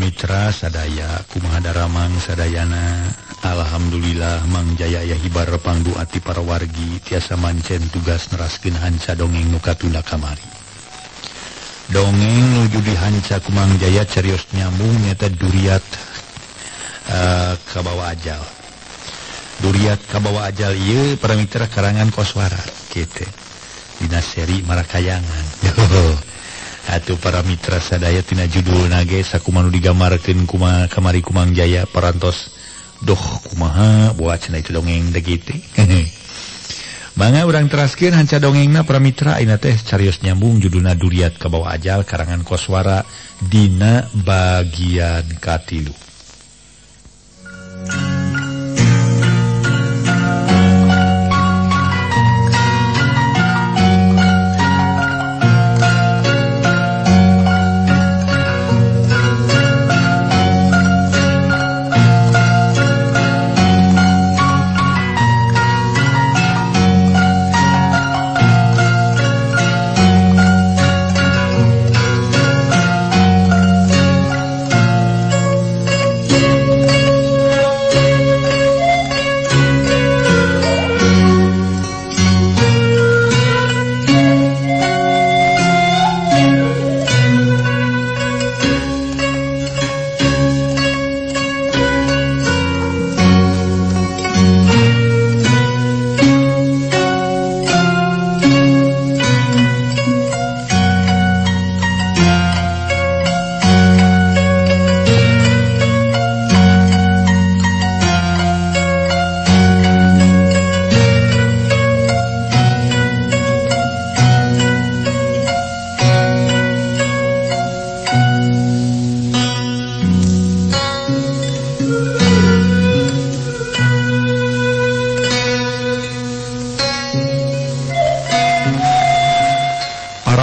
Mitra sadaya kumaha daramang sadayana. Alhamdulillah Mang Jaya aya hibar pangdu ati para wargi tiasa mancen tugas neraskeun hanca dongeng nu katunda kamari. Dongeng nuju dihanca ku Mang Jaya carios nyambung nyata duriat kabawa ajal. Duriat kabawa ajal ieu para mitra karangan Koswara kitu. Dina seri Marakayangan. Atuh para mitra sadaya tina judulna ge sakumaha nu digambarkeun kuma kamari ku Mang Jaya parantos doh kumaha boa cenah itu dongeng teh kitu. Mangga urang teraskeun hanca dongengna para mitra ayeuna teh carios nyambung judulna Duriat Kabawa Ajal karangan Koswara dina bagian katilu.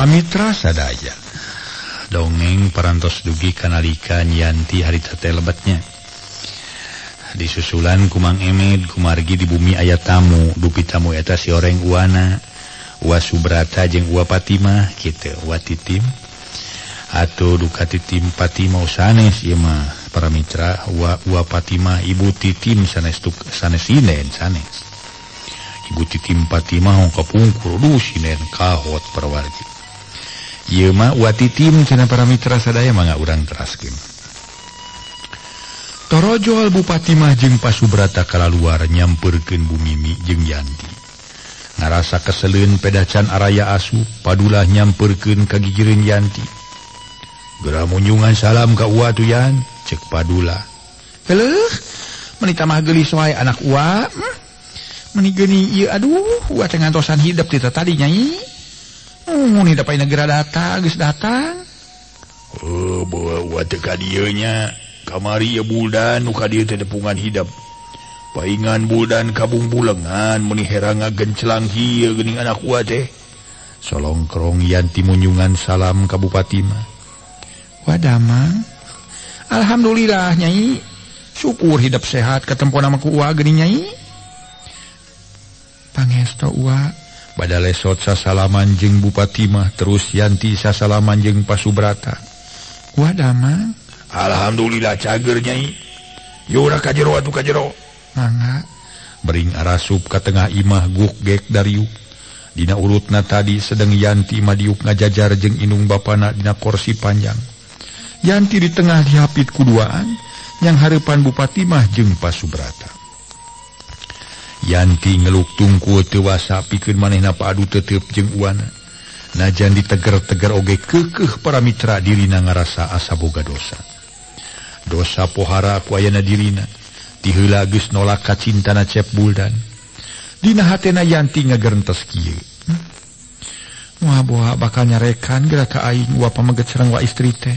Mitra sadaya dongeng parantos dugi kanalika Yanti harita teh lebetnya disusulan ku Mang Emed kumargi di bumi aya tamu dupi tamu eta si oreng uana Wa Subrata jeung Wa Patimah kitu Wa Titim atuh duka Titim Patimah sanes ieu mah para mitra Wa Patimah ibu Titim sanes tuk sanes sinen sanes ibu Titim Patimah kapungkur duh sinen kahot para wargi. Ieu mah Wa Titim cenah para mitra sadaya mangga urang teraskeun. Torojol Bupati mah jeung Pasubrata kalaluar nyampeurkeun Bu Mimi jeung Yanti. Ngarasa keseleun pedacan araya asup, padulah nyampeurkeun ka gigireun Yanti. Geura munjungan salam ka Uwa tuh Yan, cek Padula. Heuh, meuni tamah geulis wae anak Uwa. Meuni geuni ieu aduh, Uwa teh ngantosan hidep ti tadi nyai. Ni dapat negara datang, geus datang. Oh, bawa uwa teh ka dieu nya. Kamari ye buldan nu ka dieu teh tepungan hidep. Paingan buldan kabung bulengan meuni herang ngagencelang hieu geuning anak uwa teh. Solongkrong Yanti munjungan salam ka Bupati mah. Wadamang. Alhamdulillah nyai. Syukur hidep sehat katempona mah ku uwa geuning nyai. Pangesto uwa. Bada lesot sasalaman jeung Bupati mah terus Yanti sasalaman jeung Pasubrata. Wadamang. Alhamdulillah cager nyai. Yura ka jero atuh ka jero. Mangga. Bering arasup ka tengah imah guk gek dariuk. Dina urutna tadi sedeng Yanti madiuk ngajajar jeung indung bapana dina kursi panjang. Yanti di tengah dihapit kuduaan yang hareupan Bupati mah jeung Pasubrata. Yanti ngeluk tungkul teu wasa pikeun manehna paadu tetep jeung uana. Najan diteger-teger oge keukeuh para mitra dirina ngarasa asa boga dosa. Dosa pohara ku ayana dirina. Ti heula geus nolak kacintana Cep Buldan. Dina hatena Yanti ngagerentes kieu. Moal boa bakal nyarekan geura ka aing wa pameget sareng wa istri teh.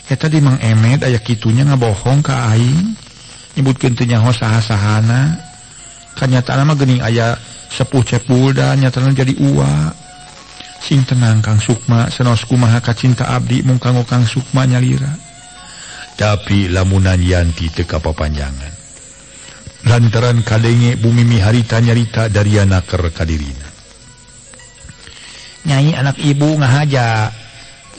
Eta di Mang Emed aya kitunya ngabohong ka aing. Nyebutkeun teu nyaho saha-sahana. Kanyataan mah geuning aya sepuh Cep Buldan nyatana jadi uwa. Sing tenang Kang Sukma senos kumaha kacinta abdi mung kanggo Kang Sukma nyalira. Tapi lamunan Yanti teu kapapanjangan. Lantaran kadenge Bu Mimi harita nyarita dari naker ka dirina. Nyai anak ibu ngahaja.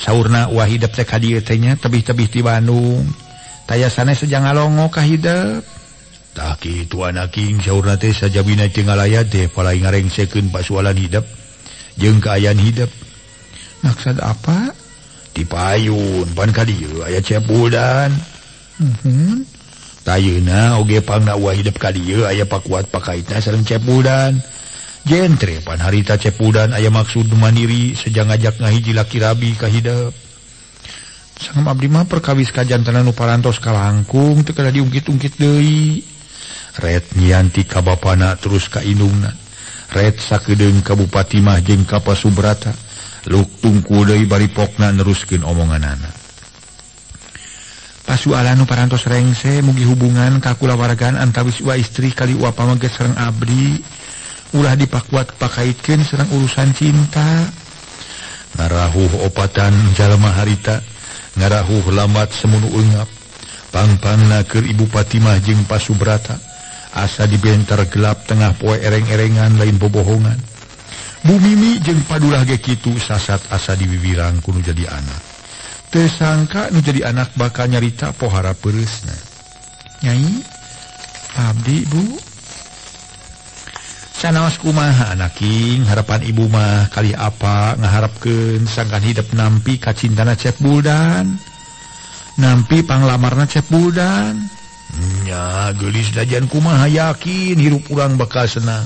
Saurna wah hidep teh ka dieu teh nya tebih-tebih ti Bandung. Taya sanes sejang ngalongo ka hidep. Tah kitu anaking saurna teh sajabina teu ngalayat teh palai ngarengsekeun pasualan hidep jeung kaayaan hidep. Maksud apa? Ti payun pan ka dieu aya Cep Buldan. Muhun. Tayeuna oge pangna wah hidep ka dieu aya pakuat pakaitna sareng Cep Buldan. Jentre pan harita Cep Buldan aya maksud mandiri sejang ngajak ngahiji laki rabi ka hidep. Sangem abdi mah perkawis kajantenan nu parantos kalangkung teu kada diungkit-ungkit deui. Ret nyianti ka bapana terus ka indungna. Ret sakedeung ka Bupati mah jeung ka Pasubrata. Luk tungku deui bari pokna neruskeun omonganana. Pasualan nu parantos rengse mugi hubungan ka kulawargaan antawis wa istri kali wa pamaget sareng abdi. Ulah dipakuat pakaitkeun sareng urusan cinta. Ngarahuh opatan jalma harita, ngarahuh lambat semunu eungap. Pangpangna keur Ibu Fatimah jeung Pasubrata asa dibentar gelap tengah poe ereng-erengan lain bobohongan. Bu Mimi jeung Padulah ge kitu sasat asa diwiwirang ku nu jadi anak. Teu sangka nu jadi anak bakal nyarita pohara peureusna. Nyai, abdi Bu. Sanaos kumaha anaking harapan ibu mah kali apa ngaharapkeun sangkan hidep nampi kacintana Cep Buldan. Nampi panglamarna Cep Buldan. Nya geulis dajan kumaha yakin hirup urang bakal senang.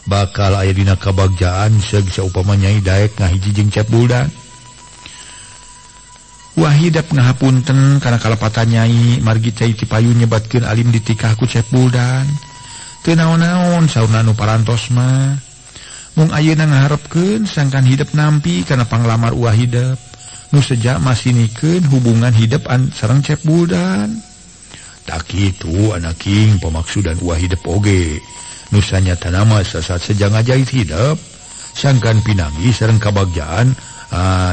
Bakal aya dina kabagjaan seug saupama nyai daek ngahiji jeung Cep Buldan. Wah hidep ngahapunten kana kalepatan nyai margi cai ti payun nyebatkeun alim ditikah ku Cep Buldan. Teu naon-naon saurna nu parantos mah. Mung ayeuna ngaharepkeun sangkan hidep nampi kana panglamar uah hidep. Nu seja masinikeun hubungan hidep sareng Cep Buldan. Tak kitu anaking pamaksudan uah hidep oge. Nu sanyatana mah sasat seja ngajait hidep sangkan pinanggi sareng kabagjaan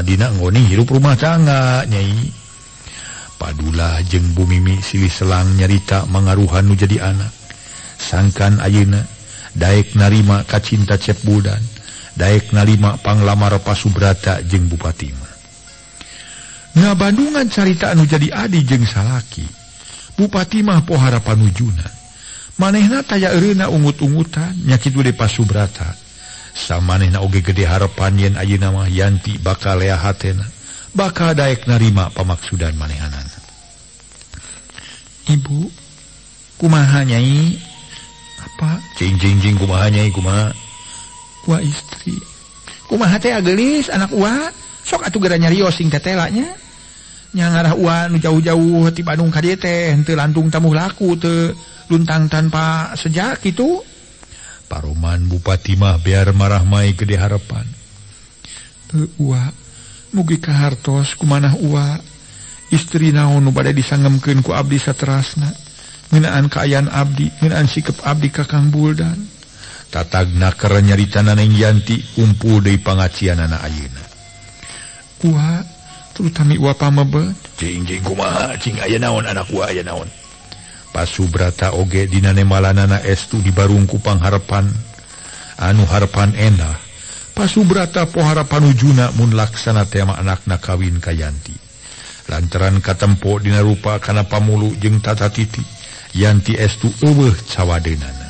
dina ngoning hirup rumah tangga nyai. Padulah jeung Bu Mimi silih selang nyarita mangaruhan nu jadi anak. Sangkan ayeuna daek narima kacinta Cep Buldan, daek narima panglamar Pasubrata jeung Bupati mah. Ngabandungan carita anu jadi adi jeung salaki. Bupati mah pohara panujuna. Manehna taya eureuna ungut-ungutan nya kitu deui Pasubrata. Samanehna oge gede harapan yen ayeuna mah Yanti bakal lea hatena, bakal daek narima pamaksudan manehanana. Ibu, kumaha nyai? Apa? Cing cing cing kumaha nyai kumaha? Wa istri. Kumaha teh ageulis anak uwa? Sok atuh geura nyarios sing tetela nya. Nya ngarah uwa nu jauh-jauh ti Bandung ka dieu teh henteu lantung tamuh laku teu luntang tanpa sejak kitu. Paroman Bupati mah biar marah mai gede harapan. Teu uwa, mugi kahartos kumanah uwa. Istri naon nu bade disangemkeun ku abdi saterasna. Ngeunaan kaayaan abdi, ngeunaan sikep abdi ka Kang Buldan. Tatagna keur nyaritana Neng Yanti kumpul deui pangacianana ayeuna. Uwa, terutami uwa pamebet. Cing cing kumaha, cing aya naon anak uwa aya naon. Pasubrata oge dina nemalanana estu dibarung ku pangharepan anu harepan endah. Pasubrata pohara panujuna mun laksana tema anakna kawin ka Yanti. Lantaran katempo dina rupa kana pamulu jeung tata titi, Yanti estu eueuh cawadeunana.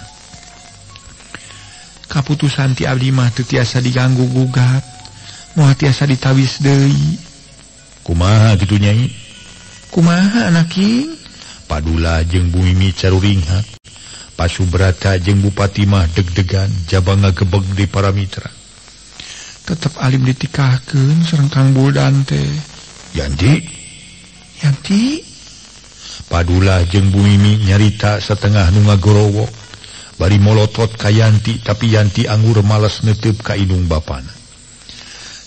Kaputusan ti abdi mah teu tiasa diganggu gugat, moal tiasa ditawis deui. Kumaha kitu nyai? Kumaha anaking? Padulah jeung Bu Mimi caruringhak. Pasubrata jeung Bupati mah deg-degan jaba ngagebeg di para mitra. Tetep alim ditikahkeun sareng Kang Buldan teh. Yanti? Yanti? Padulah jeung Bu Mimi nyarita satengah nu ngagorowok. Bari molotot ka Yanti tapi Yanti anggur males neuteup ka indung bapana.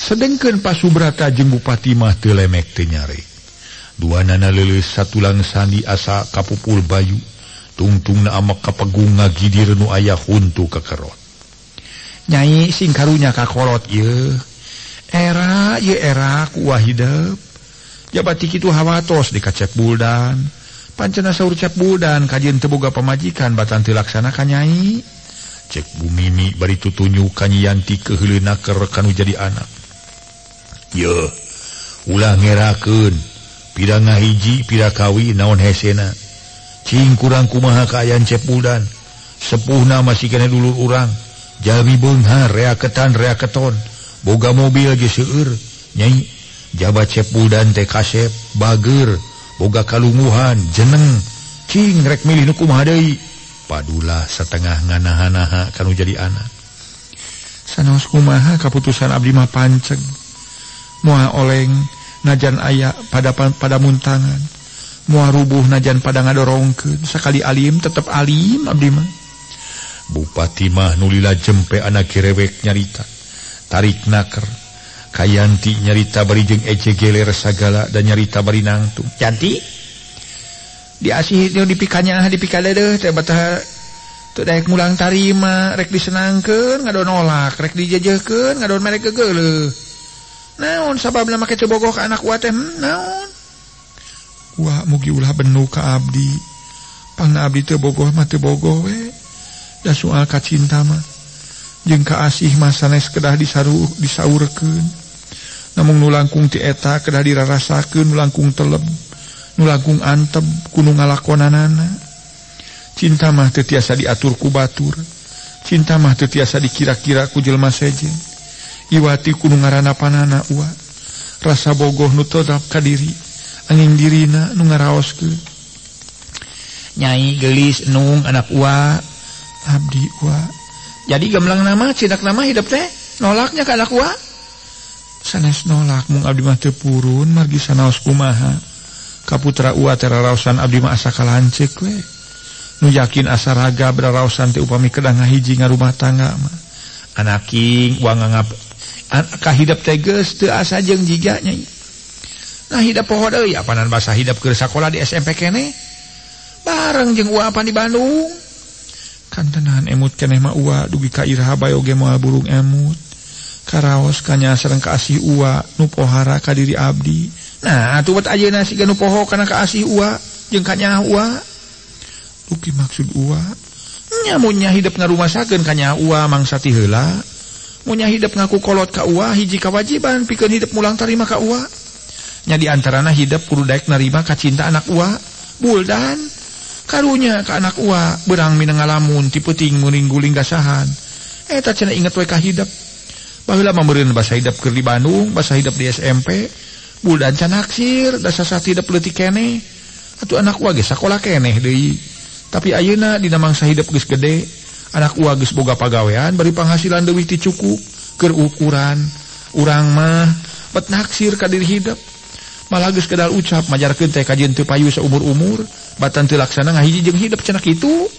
Sedengkeun Pasubrata jeung Bupati mah teu lemek teu nyarek. Dua nana leuleus satulang sandi asa kapupul bayu, tungtungna amek kapegung ngagidir nu aya huntu kekerot. Nyai sing karunya kakolot ieu. Era ieu era ku wahidep. Jabati kitu hawatos di ka Cep Buldan. Pancena saur Cep Buldan kajeun teu boga pamajikan batan teu laksana ka nyai. Cek Bu Mimi bari tutunjuk ka Nyi Yanti keuheuleuna keur kanu jadi anak. Yeuh. Ulah ngerakeun pira ngahiji pira kawi naon hesena. Cing kurang kumaha kaayaan Cep Buldan. Sepuhna masih kena dulur urang. Jalmi beunghar reaketan reaketon. Boga mobil ge seueur. Nyai jabat Cep Buldan teh kasep bager, boga kalunguhan jeneng. Cing rek milih nu kumaha deui. Padulah setengah nganaha-naha kanu jadi anak. Sanaos kumaha kaputusan abdi mah panceg. Moal oleng najan aya pada muntangan. Moal rubuh najan pada ngadorongkeun. Sakali alim tetep alim abdi mah. Bupati mah nulila jempe anak kirewek nyarita. Tarik naker. Kayanti nyarita bari jeung ece geler sagala dan nyarita bari nangtung. Yanti diasih nu dipikanya dipikadeuh teh batah teu daek mulang tarima rek disenangkeun ngadon nolak rek dijejehkeun ngadon merek gegeuleuh. Naon sababna make teu bogoh ka anak uwa teh naon? Uwa mugi ulah benu ka abdi. Pangna abdi teu bogoh mah teu bogoh we. Da soal ka cinta mah jeung ka asih mah sanes kedah disaurkeun. Namung nu langkung ti eta kedah dirarasakeun nu langkung teleb, nu langkung antep kudu ngalakonanana. Cinta mah teu tiasa diatur ku batur. Cinta mah teu tiasa dikira-kira ku jelema sejen. Iwati kudu ngaranna panana uwa. Rasa bogoh nu tetap ka diri, angin dirina nu ngaraoskeun. Nyai geulis nung anak uwa, abdi uwa. Jadi gemlang nama cidak nama hidup teh nolaknya ka anak uwa. Sanes nolak mung abdi mah teu purun margi sanaos kumaha. Kaputra uwa teh raraosan abdi mah asa kalanceuk we. Nu yakin asa raga beraraosan teh upami kedah ngahiji ngarumah tangga mah. Anaking uang ngangap kahidap teh geus teu asa jeung jiga nya. Nah hidap poho deui apanan basa hidap keur sakola di SMP keneh. Bareng jeung uwa apan di Bandung. Kantenan emut keneh mah uwa dugi ka iraha bae oge moal burung emut. Karaos kanya sareng kaasih uwa nu pohara ka diri abdi. Nah atuh bet ayeuna siga nu poho kana kaasih uwa jeung kanyaah uwa. Duki maksud uwa nya mun nya hidep ngarumasakeun kanyaah uwa mangsa ti heula. Mun nya hidep ngaku kolot ka uwa hiji kawajiban pikeun hidep mulang tarima ka uwa. Nya di antarana hidep kudu daek narima ka cinta anak uwa Buldan. Karunya ka anak uwa berang minang ngalamun ti peuting meuring guling gasahan. Eta cenah inget we ka hidep. Baheula mah meureun basa hidep keur di Bandung, basa hidep di SMP. Buldan can naksir, da sasat hidep leutik keneh. Atuh anak uwa ge sakola keneh deui. Tapi ayeuna dina mangsa hidep geus gede, anak uwa geus boga pagawean bari panghasilan leuwih ti cukup keur ukuran urang mah bet naksir ka diri hidep. Malah geus kedal ucap majarkeun teh kajeun teu payu saumur-umur, batan teu laksana ngahiji jeung hidep cenah kitu.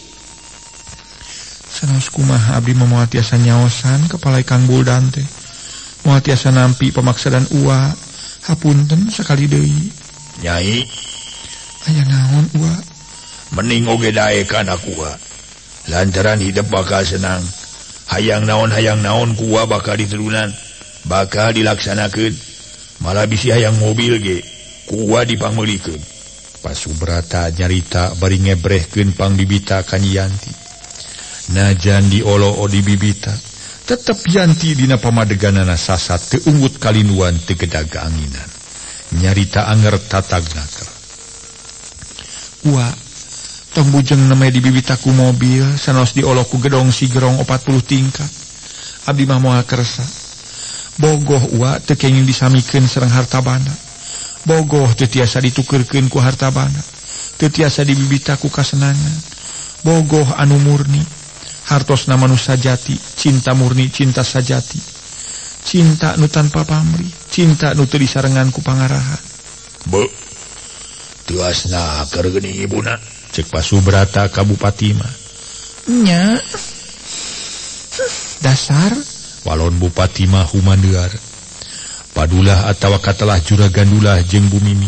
Sanaos kumaha abdi mah moal tiasa nyaosan kepala Kang Buldan teh. Moal tiasa nampi pamaksadan uwa. Hapunten sakali deui. Nyai, aya naon uwa? Mending oge daek ka anak uwa. Lantaran hidep bakal senang. Hayang naon ku uwa bakal diterunan, bakal dilaksanakeun. Malah bisi hayang mobil ge ku uwa dipangmeulikeun. Pasubrata nyarita bari ngebrehkeun pangbibita ka Nyi Yanti. Najan diolo di bibita, tetep Yanti dina pamadeganana sasat teu unggut kalinduan teu gedag anginan. Nyarita anger tatag naker. Uwa tong bujeng neme di bibitaku mobil sanos diolok ku gedong sigerong 40 tingkat. Abdi mah moal kersa. Bogoh uwa teu kenging disamikeun sareng harta banda. Bogoh teu tiasa ditukeurkeun ku harta banda. Teu tiasa dibibitaku kasenangan. Bogoh anu murni. Hartosna manusia jati, cinta murni, cinta sajati. Cinta nu tanpa pamrih, cinta nu teu disarengan ku pangarahan. Be. Teuasna keur geuning ibuna. Cek Pasubrata ka Bupati mah. Nya. Dasar walon Bupati mah humandear. Padulah atawa katelah juragandulah jeung Bumimi.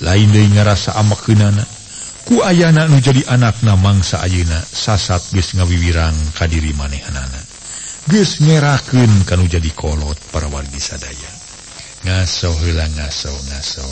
Lain deui ngarasa amekeunana. Ku ayana nu jadi anakna mangsa ayeuna sasat geus ngawiwirang ka diri manehanana. Geus ngerakeun ka nu jadi kolot para wargi sadaya. Ngaso heula ngaso ngaso.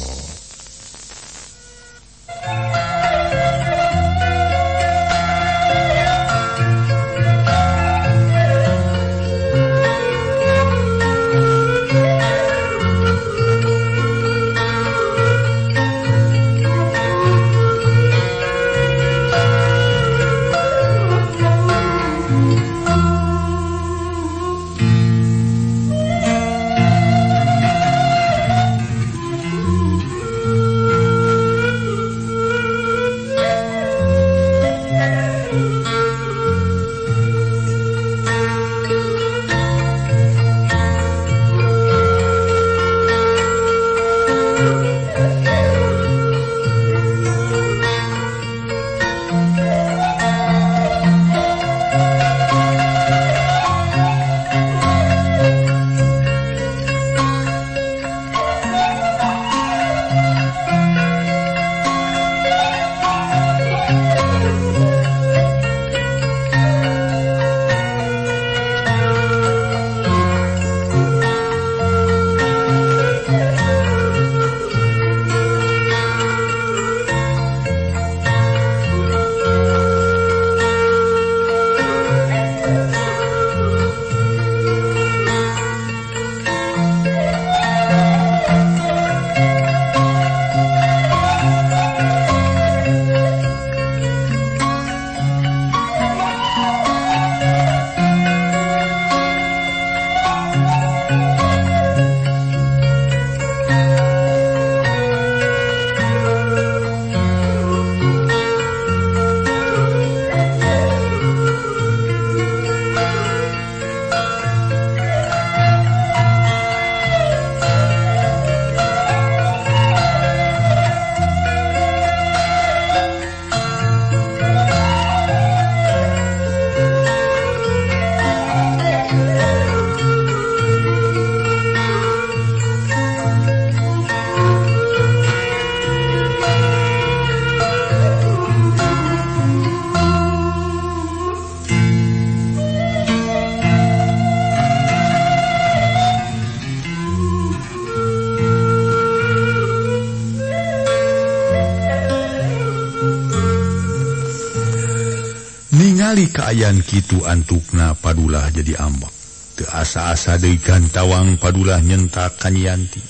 Ningali kaayaan kitu antukna Padulah jadi ambek. Teu asa-asa deui gantawang Padulah nyentak ka Yanti.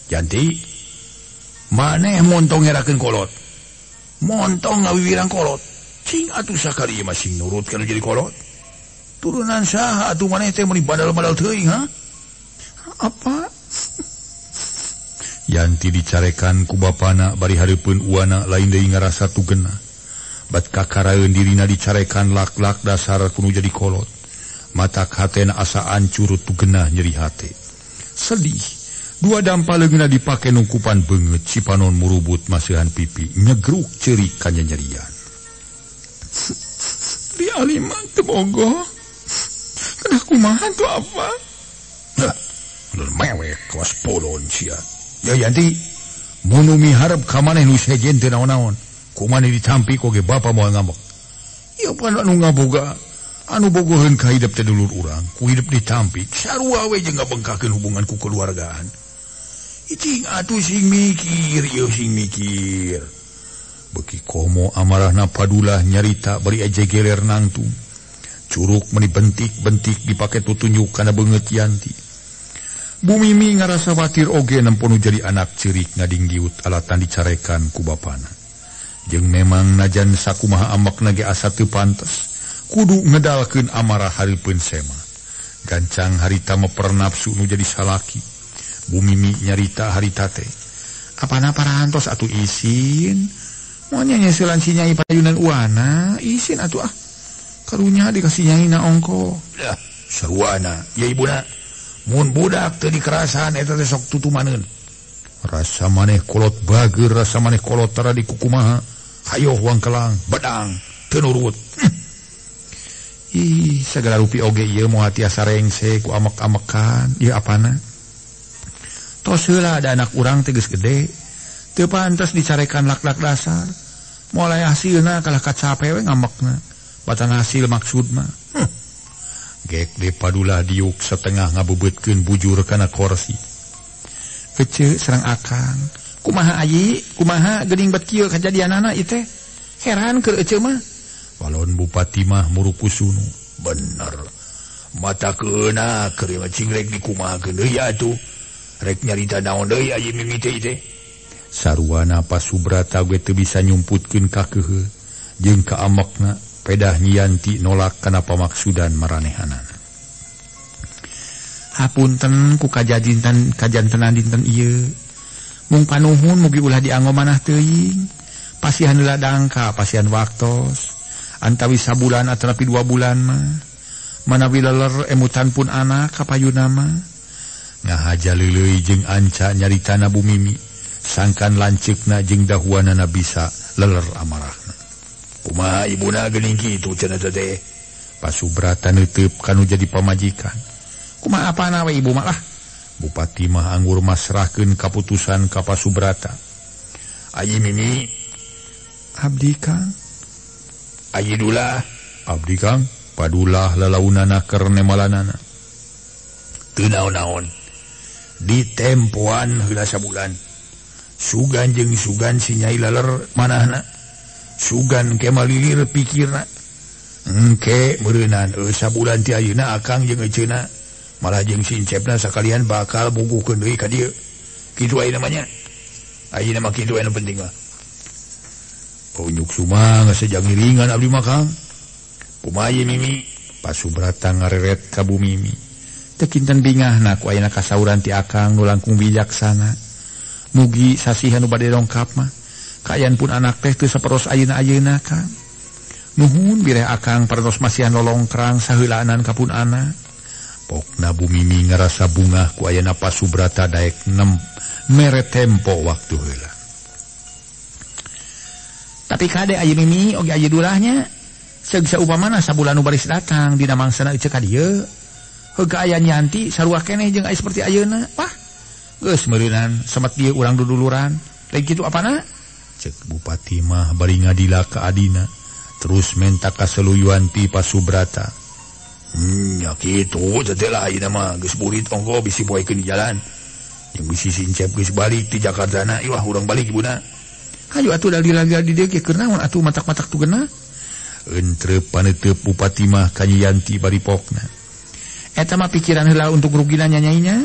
Yanti, maneh montong ngerakeun kolot. Montong ngawiwirang kolot. Cing atuh sakali ieu mah sing nurut kana jadi kolot. Turunan saha atuh maneh teh meuni badal-badal teuing ha? Apa? Yanti dicarekan ku bapana bari hareupeun uana lain deui ngarasa tugena. Bat kakaraeun dirina dicarekan lak-lak dasar kudu jadi kolot. Mata hatena asa ancur tugenah nyeri hate. Sedih. Dua dampa leungeunna dipake nungkupan beungeut cipanon murubut masihan pipi nyegruk ceurik kanyanyerian. Di alima teu bogoh. Kedah kumaha tuh apa? Hah, lur mewek kawas polon sia. Ya Yanti, mun miharep ka maneh nu sejen teu naon-naon. Kumaha ditampi oge bapa moal ngambek. Ieu pan anu ngaboga, anu bogoheun ka hidep teh dulur urang, ku hidep ditampi, sarua we jeung ngabengkakeun hubungan ku keluargaan. Cing atuh sing mikir, ieu sing mikir. Beki komo amarahna Padulah nyarita bari aja geler nangtung. Curug meuni bentik-bentik dipake tutunjuk kana beungeut Yanti. Bu Mimi ngarasa watir oge nempo nu jadi anak ceurik ngadinggiut alatan dicarekan ku bapana. Jeung memang najan sakumaha ambekna ge asa teu pantes, kudu ngedalkeun amarah hareupeun sema. Gancang harita meper nafsu nu jadi salaki. Bu Mimi nyarita harita teh. Apana parantos atuh isin? Moal nyeuseulan si Nyai payunan uana, isin atuh ah. Karunya dikasih Nyai na ongko. Dah, saruana, ya ibuna. Mun budak teu dikerasan eta teh sok tutumaneun. Rasa maneh kolot bager, rasa maneh kolot tara dikukumaha. Hayoh wangkelang, bedang, teu nurut. Ih, sagala rupi oge ieu moal tiasa rengse ku amek-amekan, ieu apana? Tos heula ada anak urang teh geus gede, teu pantes dicarekan lak-lak dasar. Moal aya hasilna kalah kacape we ngamekna. Batan hasil maksud mah. Gek de Padulah diuk setengah ngabebeutkeun bujur kana korsi. Kece serang akang. Kumaha ayi, kumaha geuning bet kieu kajadianana ieu teh. Heran keur ece mah. Walon Bupati mah murukusunu. Bener. Mata keuna keur cing rek dikumahakeun deui atuh. Rek nyarita naon deui ayi Mimi teh teh. Saruana Pasubrata ge teu bisa nyumputkeun ka kehe jeung ka amekna pedah Nyanti nolak kana pamaksudan maranehanana. Hapunten ku kajadinten kajantenan dinten ieu. Mung panuhun mugi ulah dianggo manah teuing. Pasihan heula dangka, pasihan waktos. Antawi sabulan atanapi 2 bulan mah. Manawi leler emutan pun anak kapayuna mah. Ngahaja leuleuy jeung anca nyaritana Bu Mimi. Sangkan lanceukna jeung dahuanana bisa leler amarahna. Kumaha ibuna geuning kitu cenah teh. Pasubrata neuteub kanu jadi pamajikan. Kumaha apana we ibu mah lah. Bupati mah anggur masrahkeun kaputusan ka Pasubrata. Ayi Mimi, abdi Kang. Ayi Dulah, abdi Kang. Padulah lalaunana keur nemalanana. Teu naon-naon. Ditempoan heula sabulan. Sugan jeung sugan si Nyai leler manahna. Sugan ke malilir pikirna. Engke meureunan sabulan ti ayeuna akang jeung eceuna malah jeung sincepna sakalian bakal buguhkeun deui ka dieu. Kitu ayeuna mah nya. Ayeuna mah kitu anu penting mah. Paunyuk sumangga sejangiringan abdi mah Kang. Kumaha ye Mimi? Pasubrata ngareret ka Bu Mimi. Teu kinten bingahna ku ayeuna kasauran ti akang nu langkung bijaksana. Mugi sasihan nu bade dongkap mah. Kaayaan pun anak teh teu saperos ayeuna-ayeuna Kang. Nuhun bireh akang parantos masihan lolongkrang saheulaanan ka pun anak. Pokna Bu Mimi ngarasa bungah ku ayana Pasubrata daek nem mere tempo waktu heula. Tapi kade aya Mimi oge aya dulahnya. Seug saupamana sabulan nu baris datang dina mangsana ece ka dieu. Heuga aya Nyanti sarua keneh jeung aya seperti ayeuna. Wah, geus meureunan semet dieu urang duduluran. Lain kitu apana? Cek Bupati mah bari ngadila ka adina. Terus menta kaseluyuan ti Pasubrata. Ya kitu teh lah ayeuna mah geus burit ongko bisi poekeun di jalan. Jeung bisi sincep geus balik ti Jakarta na, iwah urang balik ibuna. Hayu atuh dalil-dalil di dieu ge keur naon atuh matak-matak tugena. Entrep panetep Bupati mah ka Nyi Yanti bari pokna. Eta mah pikiran heula untuk rugina nyanyainya.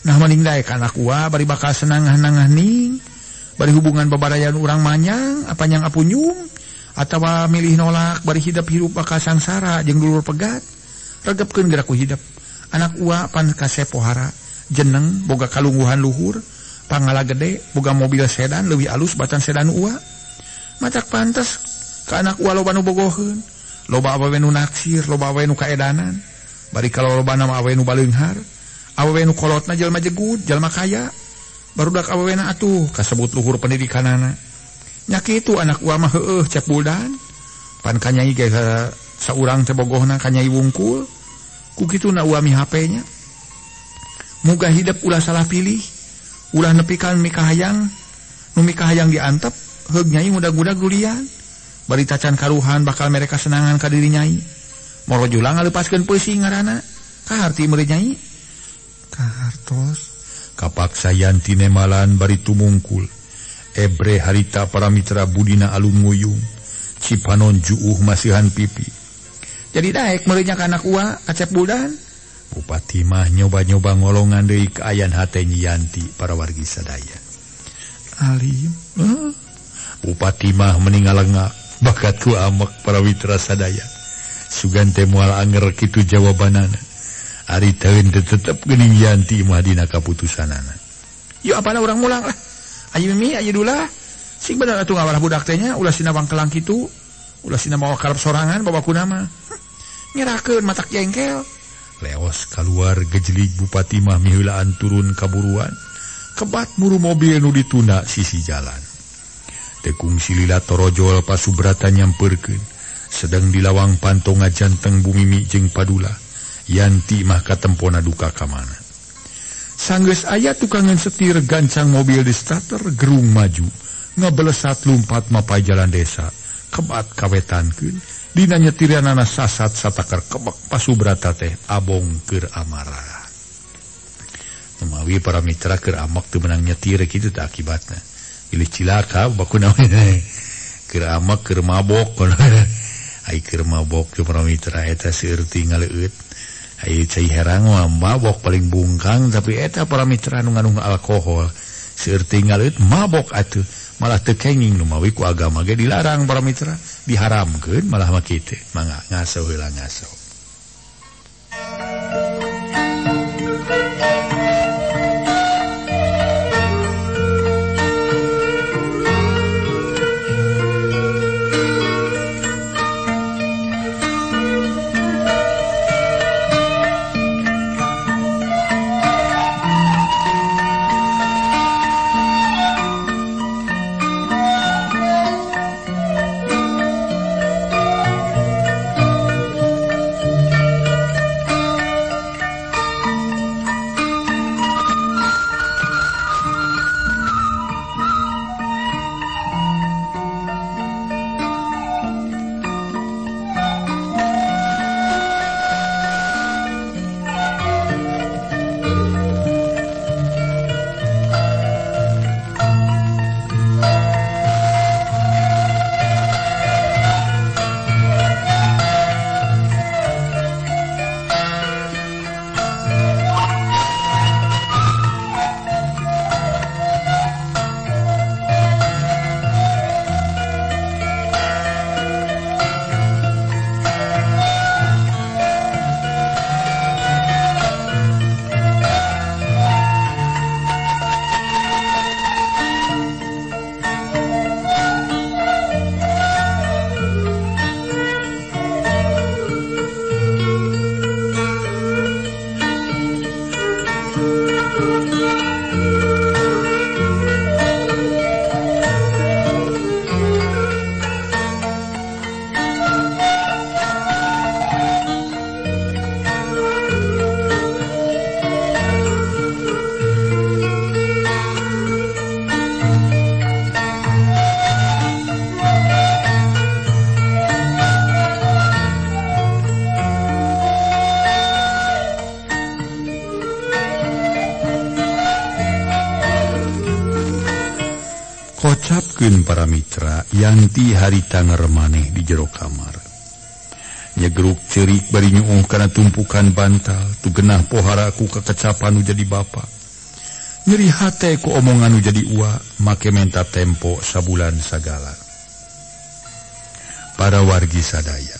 Nah mending daek anak ua bari bakal senangah-nangah ning. Bari hubungan babarayan urang manyang apa nyang apunyung atawa milih nolak bari hidep hirup bakal sangsara jeung dulur pegat. Regepkeun geura ku hidep. Anak ua pan kasep pohara, jeneng boga kalungguhan luhur, pangala gede boga mobil sedan leuwih alus batan sedan ua. Macak pantes ka anak ua loba nu bogoheun, loba awewe nu naksir, loba awewe nu kaedanan. Bari kalau loba nama awewe nu baleunghar, awewe nu kolotna jelema jegud, jelema kaya. Barudak awewena atuh kasebut luhur pendidikanana. Nya kitu anak ua mah heueuh cek buldan. Pan ka nyai ge saurang teh bogohna ka nyai wungkul. Ku kituna ua mi HP-nya. Muga hidep ulah salah pilih, ulah nepikan mikahayang, nu mikahayang diantep, heug nyai mudag-mudag dulian. Bari tacan karuhan bakal mereka senangan ka diri nyai. Morojulah ngalepaskeun peusi ngaranna. Kaharti meuri nyai. Kahartos. Kapaksa Yanti nemalan bari tumungkul. Ebre harita para mitra budina alun nguyung. Cipanon juuh masihan pipi. Jadi daek meurinya ka anak ua Acep Buldan. Bupati mah nyoba-nyoba ngolongan deui kaayan hate Nyi Yanti para wargi sadaya. Alim. Bupati mah meningalengak bakat ku amek para mitra sadaya. Sugan teh moal anger kitu jawabanana. Ari teuin tetep geuning Yanti mah dina kaputusanana. Yuk apana urang mulang lah. Ayu mimi ayu dula. Sing bener atuh ngawarah budak teh nya ulah sina wangkelang kitu. Ulah sina mawa karep sorangan bawa kunama. Nyerakeun matak jengkel. Leos kaluar gejelig Bupati mah miheulaan turun kaburuan. Kebat muru mobil nu ditunda sisi jalan. Tekung silila torojol Pasubrata nyamperkeun. Sedang di lawang panto ngajanteng Bumimi jeung Padula. Yanti mah katempona duka ka mana. Sanggeus aya tukangan setir gancang mobil di starter gerung maju. Ngabelesat lumpat mapai jalan desa. Kebat kawetankeun. Dina nyetirianana sasat satakar kebek Pasubrata teh abong keur amarah. Numawi para mitra keur amak teu meunang nyetir kitu teh akibatna. Bilih cilaka bakuna keur amak keur mabok. Ai keur mabok teh para mitra eta seueur tinggal leueut. Ai cai herang mah mabok paling bungkang tapi eta para mitra nu ngandung alkohol. Seueur tinggal leueut mabok atuh. Malah teu kenging numawi ku agama ge dilarang para mitra, diharamkeun malah mah kitu. Mangga ngaso heula ngaso. Diresepkeun para mitra Yanti harita ngeremaneh di jero kamar. Nyegeruk ceurik bari nyuuh kana tumpukan bantal, tu genah pohara ku kekecapan nu jadi bapa. Nyeri hate ku omongan nu jadi ua, make menta tempo sabulan sagala. Para wargi sadaya.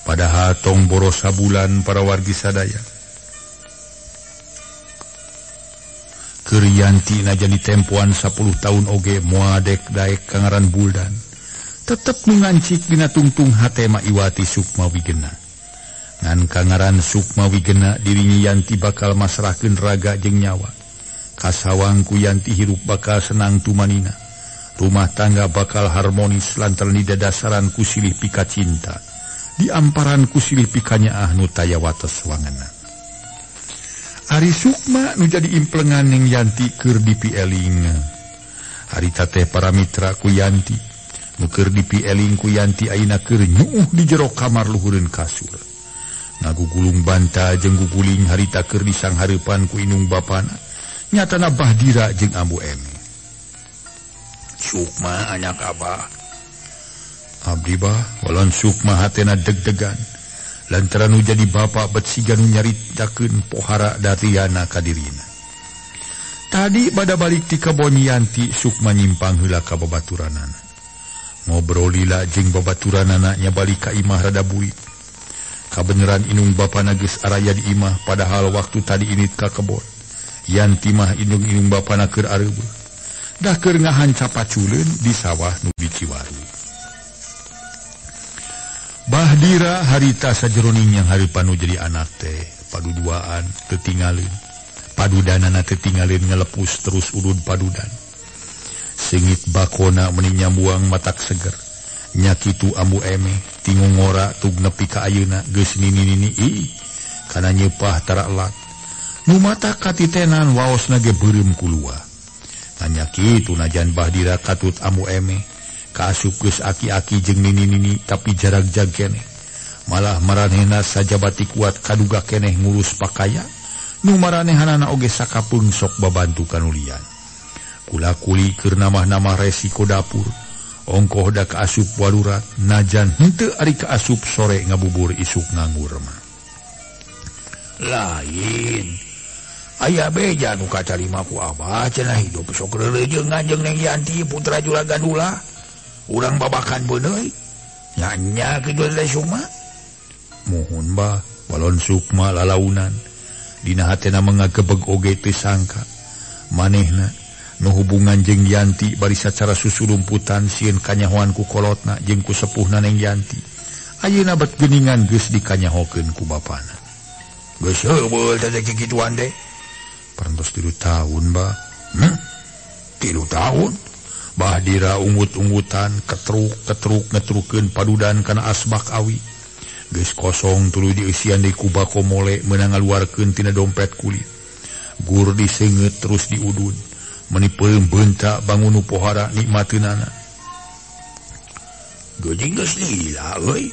Padahal tong boros sabulan para wargi sadaya. Keur Yanti najan ditempoan 10 tahun oge moal dek daek kangaran buldan. Tetep nu ngancik dina tungtung hate ma Iwati Sukma Wigena. Ngan kangaran Sukma Wigena dirinya Yanti bakal masrahkeun raga jeung nyawa. Kasawang ku Yanti hirup bakal senang tumanina. Rumah tangga bakal harmonis lantaran didadasaran ku silih pika cinta. Diamparan ku silih pikanyaah nu taya wates wangena. Ari Sukma nu jadi implengan ning Yanti keur dipieling. Harita teh para mitra ku Yanti. Nu keur dipieling ku Yanti ayeuna keur nyuuh di jero kamar luhureun kasur. Ngagugulung banta jeung guguling harita keur disanghareupan ku indung bapana. Nyatana Bahdira jeung Ambu Emi. Sukma anak abah. Abdi bah, walon Sukma hatena deg-degan. Lantaran nu jadi bapak bet siga nu nyaritakeun pohara Dariana ka dirina. Tadi bada balik ti kebon Yanti, Sukma nyimpang heula ka babaturanana. Ngobrol lila jeung babaturanana nya balik ka imah rada buit. Kabeneran indung bapana geus araya di imah padahal waktu tadi init ka kebon. Yanti mah indung-indung bapana keur areubeut. Dah keur ngahanca paculeun di sawah nu di Ciwaru. Bahdira harita sajeroning yang hareupan nu jadi anak teh paduduaan teu tinggalin. Padudanana teu tinggalin ngelepus terus udud padudan. Sengit bakona meni nyambuang matak seger. Nya kitu Ambu Eme tingu ngora tug nepi ka ayeuna geus nini-nini ih kana nyeupah tara elat. Nu mata katitenan waosna ge beureum kuluah. Nanya kitu najan Bahdira katut Ambu Eme kaasup geus aki-aki jeung nini-nini tapi jarak-jag keneh. Malah maranehna sajabati kuat kaduga keneh ngurus pakaya. Nu maranehanana oge sakapeung sok babantu kanulian. Kula-kuli keur namah-namah resiko dapur. Ongkoh da kaasup walurat najan henteu ari kaasup sore ngabubur isuk nganggur mah. Lain aya beja nu katarima ku abah cenah hidup sok reuleujeungan jeung Neng Yanti putra juragan ulah. Urang babakan beuneuy. Nya kitu teh Sukma. Muhun bah, walon Sukma lalaunan. Dina hatena mengagebeg oge teu sangka. Manehna nu hubungan jeung Yanti bari sacara susulumputan sieun kanyahoan ku kolotna jeung ku sepuhna Neng Yanti. Ayeuna bet geuningan geus dikanyahokeun ku bapana. Geus heubeul teh kikituan teh. Parantos 3 tahun bah. 3 tahun? Bahdira ungut-ungutan ketruk-ketruk ngetrukeun padudan kana asbak awi. Geus kosong tuluy dieusian deui ku bako mole meunang ngaluarkeun tina dompet kulit. Gur diseungeut terus diudud. Meni peureum beunta bangun nu pohara nikmateunana. Geuning geus lila euy.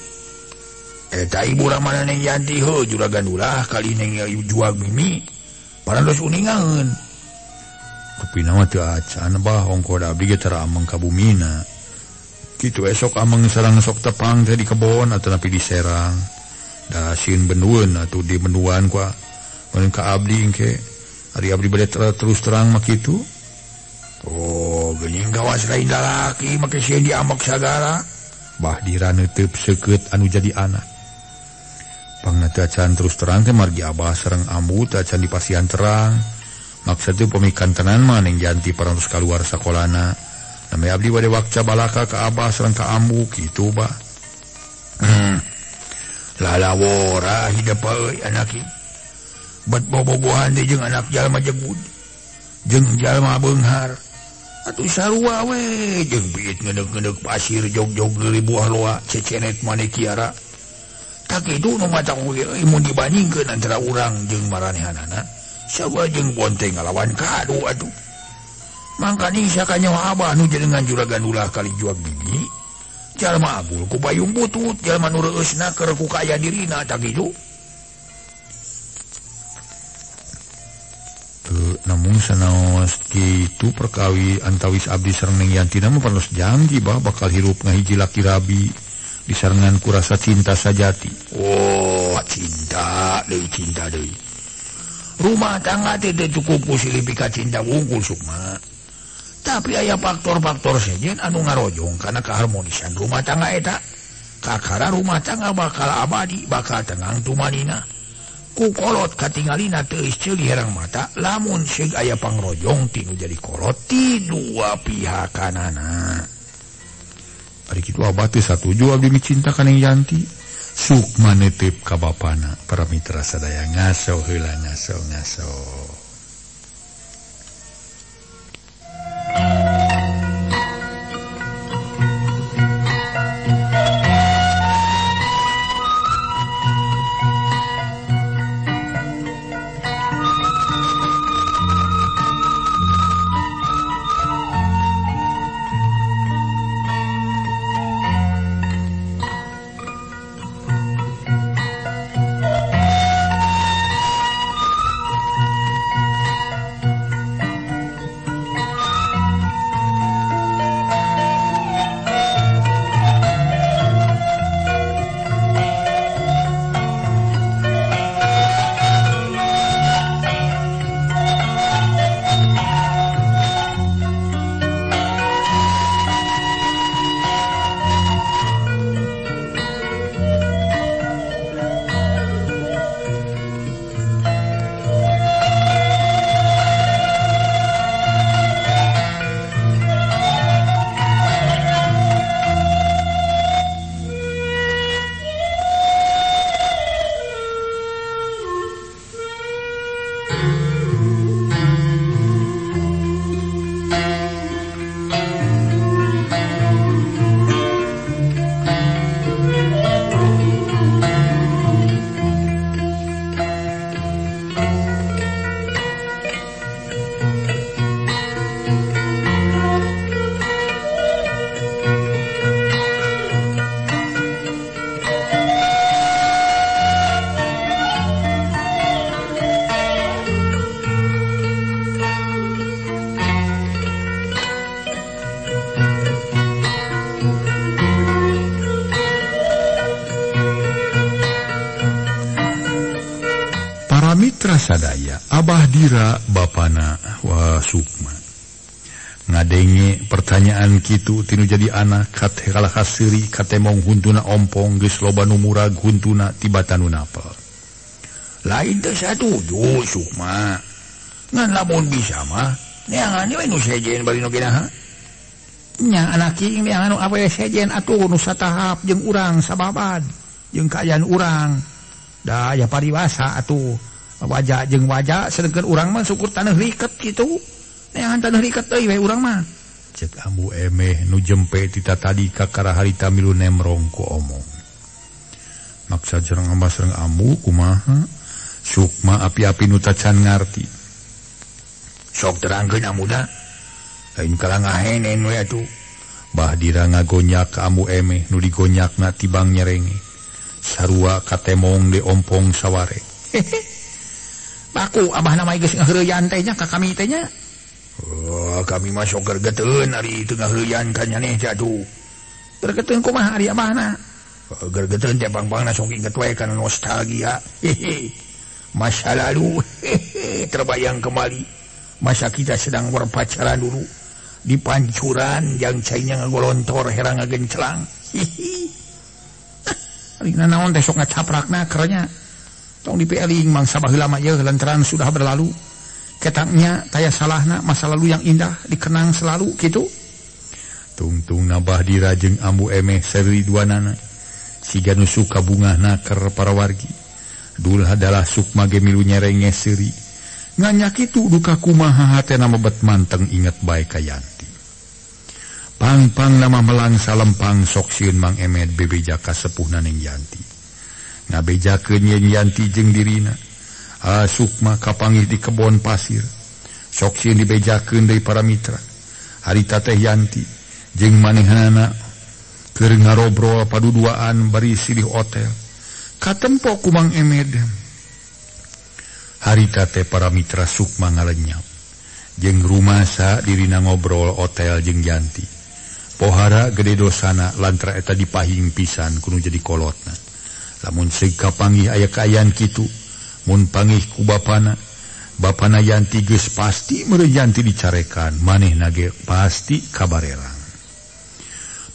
Eta ibu ramana Neng Yanti heuh juragan ulah kali Neng Juag Mimi. Parantos uningaeun. Rupina mah teu acan bah ongkoh da abdi ge tara ameng ka bumina. Kitu esok ameng sareng sok tepang teh di kebon atanapi di Serang. Da sieun bendueun atuh di benduan ku mun ka abdi engke. Ari abdi bade terus terang mah kitu. Oh, geuning gawas lain lalaki make sieun diambek sagala. Bahdira neuteub seukeut anu jadi anak. Pangna teu acan terus terang teh margi abah sareng ambu teu acan dipasihan terang. Maksud teh pemikan tenan mah Neng Yanti parantos kaluar sakolana. Nami abdi bade wakca balaka ka abah sareng ka ambu kitu bah. Lalawora hidep euy anak ieu. Bet bobogohan teh jeung anak jalma jegud. Jeung jalma beunghar. Atuh sarua we jeung biit ngedeuk-ngedeuk pasir jog-jog deui buah loa cecenet maneh kiara. Tak kitu nu matak oge euy mun dibandingkeun antara urang jeung maranehanana. Sarua jeung bonteng ngalawan kadu atuh. Mangkani sakanyawa abah nu jenengan juragan ulah kali juag bibi. Jalma abul ku bayung butut, jalma nu reueusna keur ku kaya dirina tak kitu. Namun sanaos kitu perkawi antawis abdi sareng Neng Yanti mah panos janji bah bakal hirup ngahiji laki rabi disarengan ku rasa cinta sajati. Oh, cinta deui cinta deui. Rumah tangga teh teu cukup ku silih pika cinta wungkul Sukma. Tapi aya faktor-faktor sejen anu ngarojong kana keharmonisan rumah tangga eta. Kakara rumah tangga bakal abadi, bakal tenang tumanina. Ku kolot katingalina teuis ceuli herang mata lamun seug aya pangrojong tinu jadi kolot ti dua pihakanana. Ari kitu abah teh satuju abdi micinta ka Neng Yanti. Sukma netep ka bapana para mitra sadaya ngaso heula ngaso ngaso. Sadaya Abah Dira bapana wa Sukma ngadenge pertanyaan kitu tinu jadi anak kalah kaseuri katemong huntuna ompong geus loba nu murag huntuna tibatan nu napel. Lain teu satuju Sukma ngan lamun bisa mah neangan we nu sejen bari nu genaha. Nya anak king neangan nu awe sejen atuh nu satahap jeung urang sababad jeung kaayaan urang da aya paribasa atuh wajah jeung wajah sedengkeun urang mah syukur taneuh riket kitu neangan taneuh riket euy we urang mah. Cek ambu emeh nu jempe tita tadi kakara harita milu nemrong ku omong. Maksa jereng ambah sareng ambu kumaha Sukma api-api nu tacan ngarti. Sok terangkeun amuda lain kalah ngahenen we atuh. Bah Dira ngagonyak ka ambu emeh nu digonyakna tibang nyerenge sarua katemong de ompong saware. Hehe. Baku abah nama geus ngaheureuyan teh nya ka kami teh nya. Oh, kami mah sok gergeteun ari teu ngaheureuyan ka nyaneh teh atuh. Gergeteun kumaha ari abahna? Gergeteun teh pang-pangna sok inget we kana nostalgia. Hehe. Masa lalu hehe, terbayang kembali masa kita sedang berpacaran dulu di pancuran yang cainya ngagolontor herang ngagencelang. Hihi. Ari naon teh sok ngacaprakna kernya. Tong dipeling mangsa baheula mah ieu lantaran sudah berlalu. Ketangnya taya salahna masa lalu yang indah dikenang selalu kitu. Tungtung nabah Dira jeung ambu emeh seuri duanana. Siga nu suka bungahna keur para wargi. Dul adalah Sukma ge milu nyerenge seuri. Nganya kitu duka kumaha hatena mebet manteng inget bae ka Yanti. Pang-pang nama melang salempang sok sieun Mang Emed bebeja ka sepuhna Neng Yanti. Ngabejakeun yen Yanti jeung dirina. Ah Sukma kapanggih di kebon pasir. Sok sieun dibejakeun deui para mitra. Harita teh Yanti jeung manehanana keur ngarobrol paduduaan bari silih otel. Katempo ku Mang Emed. Harita teh para mitra Sukma ngalenyap. Jeung rumasa dirina ngobrol hotel jeung Yanti. Pohara gede dosana lantaran eta dipahing pisan kudu jadi kolotna. Lamun seug kapanggih aya kaayaan kitu, mun panggih ku bapana, bapana Yanti geus pasti meureun Yanti dicarekan, manehna ge pasti kabarerang.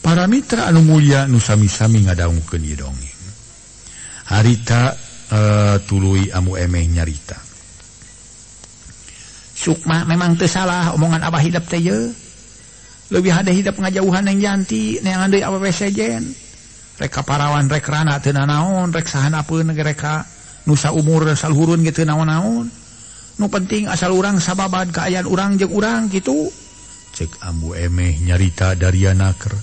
Para mitra anu mulia nu sami-sami ngadangukeun ieu dongeng. Harita tuluy amu emeh nyarita. Sukma memang teu salah omongan abah hidep teh ye. Leuwih hade hidep ngajauhan neng Yanti neangan deui awewe sejen. Rek kaparawan rek rana teu nanaon, rek sahanapeun ge rek nu saumur saluhurun ge teu naon-naon. Nu penting asal urang sababad kaayaan urang jeung urang kitu. Cek ambu emeh nyarita daria naker.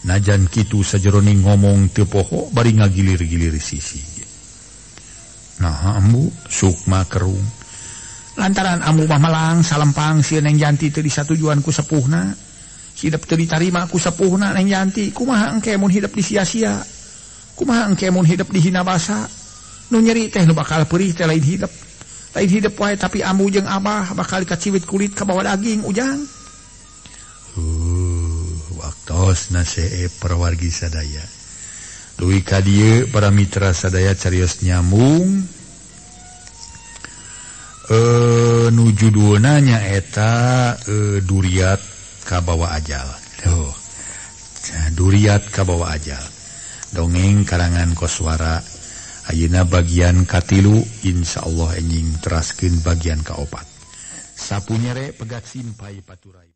Najan kitu sajeroning ngomong teu poho bari ngagilir-gilir sisi. Nah ambu Sukma kerung. Lantaran ambu mah melang salempang sieun neng Yanti teu disatujuan ku sepuhna. Hidep teu ditarima ku sepuhna neng Yanti, kumaha engke mun hidep disia-sia? Kumaha engke mun hidep dihina basa? Nu nyeri teh nu bakal perih teh lain hidep. Lain hidep wae tapi ambu jeung abah bakal kaciwit kulit kabawa daging ujang. Waktosna seep parawargi sadaya. Duwi ka dieu para mitra sadaya carios nyambung. Nu judulna nyaeta Duriat Kabawa Ajal. Tuh. Duriat Kabawa Ajal. Dongeng karangan Koswara. Ayeuna bagian katilu, insyaallah enjing teraskeun bagian kaopat. Sapu nyere pegat simpai paturai.